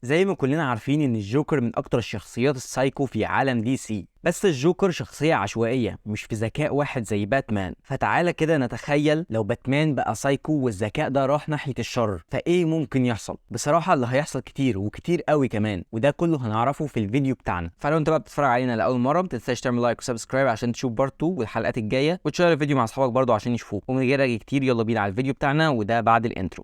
زي ما كلنا عارفين ان الجوكر من اكتر الشخصيات السايكو في عالم دي سي، بس الجوكر شخصية عشوائية مش في ذكاء واحد زي باتمان. فتعالى كده نتخيل لو باتمان بقى سايكو والذكاء ده راح ناحية الشر، فايه ممكن يحصل؟ بصراحة اللي هيحصل كتير وكتير قوي كمان، وده كله هنعرفه في الفيديو بتاعنا. فلو انت بقى بتتفرج علينا لأول مرة ما تنساش تعمل like و subscribe عشان تشوف part 2 والحلقات الجاية، وتشير الفيديو مع اصحابك برضو عشان يشوفوه. ومن غير رغي كتير يلا بينا على الفيديو بتاعنا، وده بعد ال intro.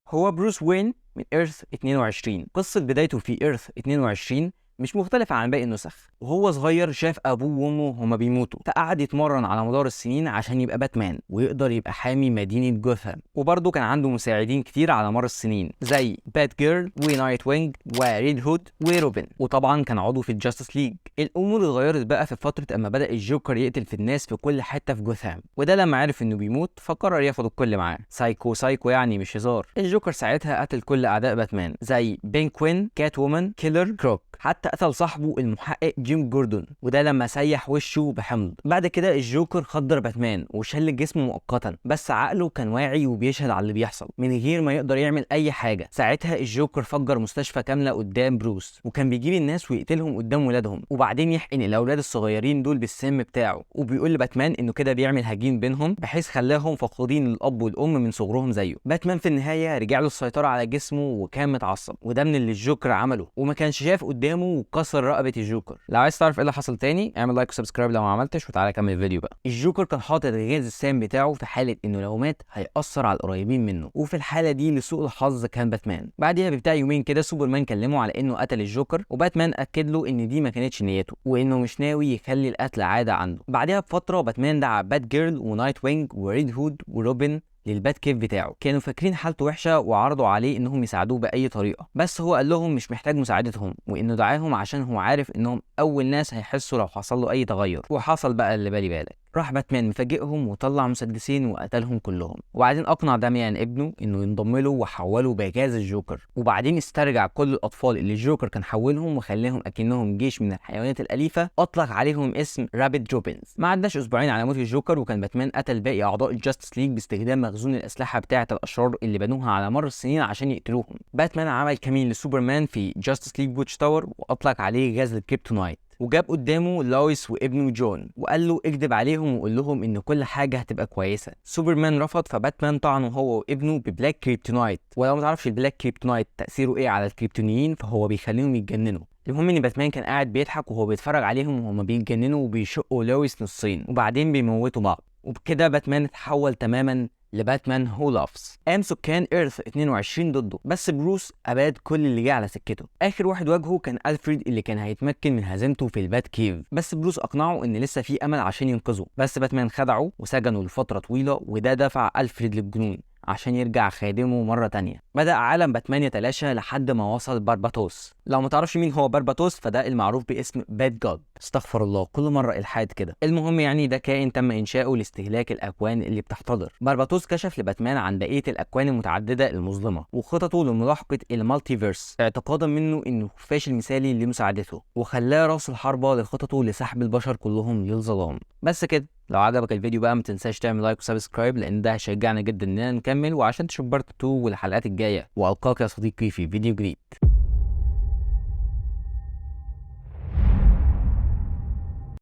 هو بروس وين من Earth 22. قصة بدايته في Earth 22 مش مختلفة عن باقي النسخ. وهو صغير شاف أبوه وأمه هما بيموتوا، فقعد يتمرن على مدار السنين عشان يبقى باتمان ويقدر يبقى حامي مدينة جوثام. وبرضه كان عنده مساعدين كتير على مر السنين زي بات جيرل ونايت وينج وريد هود وروبن، وطبعا كان عضو في ال Justice League. الأمور اتغيرت بقى في فترة أما بدأ الجوكر يقتل في الناس في كل حتة في جوثام، وده لما عرف إنه بيموت فقرر ياخد الكل معاه. سايكو سايكو يعني مش هزار. الجوكر ساعتها قتل كل أعداء باتمان زي بينكوين، كات وومن، كيلر كروك، حتى قتل صاحبه المحقق جيم جوردون، وده لما سيح وشه بحمض. بعد كده الجوكر خدر باتمان وشل جسمه مؤقتا، بس عقله كان واعي وبيشهد على اللي بيحصل من غير ما يقدر يعمل اي حاجة. ساعتها الجوكر فجر مستشفى كاملة قدام بروس، وكان بيجيب الناس ويقتلهم قدام ولادهم، وبعدين يحقن الاولاد الصغيرين دول بالسم بتاعه، وبيقول لباتمان انه كده بيعمل هجين بينهم بحيث خلاهم فاقدين الاب والام من صغرهم زيه. باتمان في النهاية رجع له السيطرة على جسمه وكان متعصب، وده من اللي الجوكر عمله وما كانش شايف قدامه وكسر رقبة الجوكر. لو عايز تعرف ايه اللي حصل تاني اعمل like و subscribe لو ما عملتش، وتعالى كمل الفيديو بقى. الجوكر كان حاطط الغاز السام بتاعه في حاله انه لو مات هيأثر على القريبين منه، وفي الحالة دي لسوء الحظ كان باتمان. بعديها بتاع يومين كده سوبرمان كلمة على انه قتل الجوكر، وباتمان اكد له ان دي ما كانتش نيته وانه مش ناوي يخلي القتل عادة عنده. بعديها بفترة باتمان دعا بات جيرل ونايت وينج وريد هود وروبن لل Bat Cave بتاعه. كانوا فاكرين حالته وحشة وعرضوا عليه انهم يساعدوه باي طريقه، بس هو قال لهم مش محتاج مساعدتهم، وانه دعاهم عشان هو عارف انهم اول ناس هيحسوا لو حصل له اي تغير. وحصل بقى اللي بالي بالك. راح باتمان مفاجئهم وطلع مسدسين وقتلهم كلهم، وبعدين اقنع داميان ابنه انه ينضم له وحوله بغاز الجوكر، وبعدين استرجع كل الاطفال اللي الجوكر كان حولهم وخلاهم اكنهم جيش من الحيوانات الاليفة، اطلق عليهم اسم Rabid Robins. ما عداش اسبوعين على موت الجوكر، وكان باتمان قتل باقي اعضاء ال Justice League باستخدام مخزون الاسلحة بتاعه الاشرار اللي بنوها على مر السنين عشان يقتلوهم. باتمان عمل كمين لسوبرمان في Justice League Watchtower واطلق عليه غاز ال kryptonite، وجاب قدامه لويس وابنه جون وقال له اكذب عليهم وقول لهم ان كل حاجة هتبقى كويسة. سوبرمان رفض، فباتمان طعنه هو وابنه ب black kryptonite. ولو ما تعرفش ال black kryptonite تاثيره ايه على الكريبتونيين فهو بيخليهم يتجننوا. المهم ان باتمان كان قاعد بيضحك وهو بيتفرج عليهم وهما بيتجننوا وبيشقوا لويس نصين وبعدين بيموتوا بعض، وبكده باتمان اتحول تماما ل Batman Who Laughs. قام سكان Earth 22 ضده، بس بروس اباد كل اللي جه على سكته. اخر واحد واجهه كان الفريد اللي كان هيتمكن من هزيمته في ال Bat Cave، بس بروس اقنعه ان لسه في امل عشان ينقذه، بس باتمان خدعه وسجنه لفترة طويلة، وده دفع الفريد للجنون عشان يرجع خادمه مرة تانية. بدأ عالم باتمان يتلاشى لحد ما وصل بارباتوس. لو ما تعرفش مين هو بارباتوس فده المعروف باسم Bat God، استغفر الله كل مرة الحاد كده. المهم يعني ده كائن تم إنشاؤه لاستهلاك الأكوان اللي بتحتضر. بارباتوس كشف لباتمان عن بقية الأكوان المتعددة المظلمة وخططه لملاحقة ال multiverse، اعتقادا منه إنه الخفاش المثالي لمساعدته، وخلاه راس الحربة لخططه لسحب البشر كلهم للظلام. بس كده. لو عجبك الفيديو بقى ما تنساش تعمل like و subscribe لان ده هيشجعنا جدا اننا نكمل، وعشان تشوف part 2 والحلقات الجاية. والقاك يا صديقي في فيديو جديد.